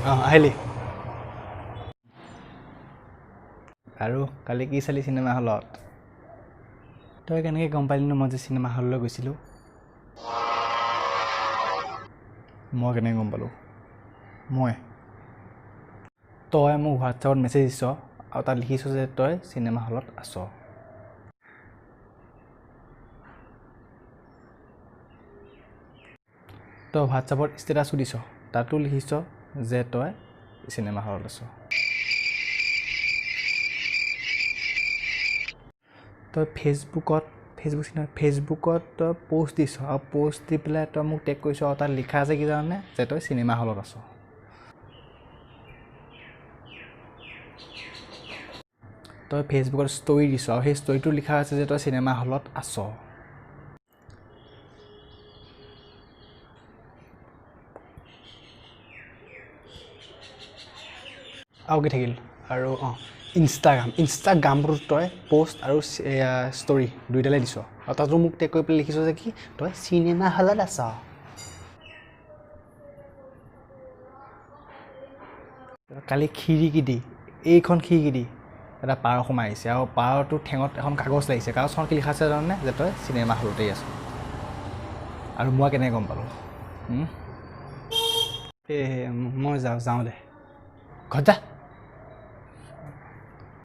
অঁ, আহিলি। আৰু কালি কি চালি চিনেমা হলত? তই কেনেকৈ গম পালিনো মই যে চিনেমা হললৈ গৈছিলোঁ? মই কেনেকৈ গম পালোঁ? মই তই মোক হোৱাটছআপত মেছেজ দিছ আৰু তাত লিখিছ যে তই চিনেমা হলত আছ। তই হোৱাটছআপত ষ্টেটাছো দিছ, তাতো লিখিছ যে তই চিনেমা হলত আছ। তই ফেচবুকত ফেচবুক চিনেমা ফেচবুকত তই প'ষ্ট দিছ আৰু প'ষ্ট দি পেলাই তই মোক টেগ কৰিছ আৰু তাত লিখা আছে কি জাননে? যে তই চিনেমা হলত আছ। তই ফেচবুকত ষ্ট'ৰী দিছ আৰু সেই ষ্ট'ৰীটো লিখা আছে যে তই চিনেমা হলত আছ। আৰু কি থাকিল? আৰু অঁ, ইনষ্টাগ্ৰামটোত তই প'ষ্ট আৰু ষ্ট'ৰী দুইটালৈ দিছ আৰু তাতো মোক টেগ কৰি পেলাই লিখিছ যে কি তই চিনেমা হলত আছ। কালি খিৰিকী দি, এইখন খিৰিকী দি এটা পাৰ সোমাই আহিছে আৰু পাৰটোৰ ঠেঙত এখন কাগজ লাগিছে। কাগজখন কি লিখা আছে জাননে? যে তই চিনেমা হলতেই আছ। আৰু মই কেনেকৈ গম পালোঁ? এই মই যাওঁ, যাওঁ দে, ঘৰত যা।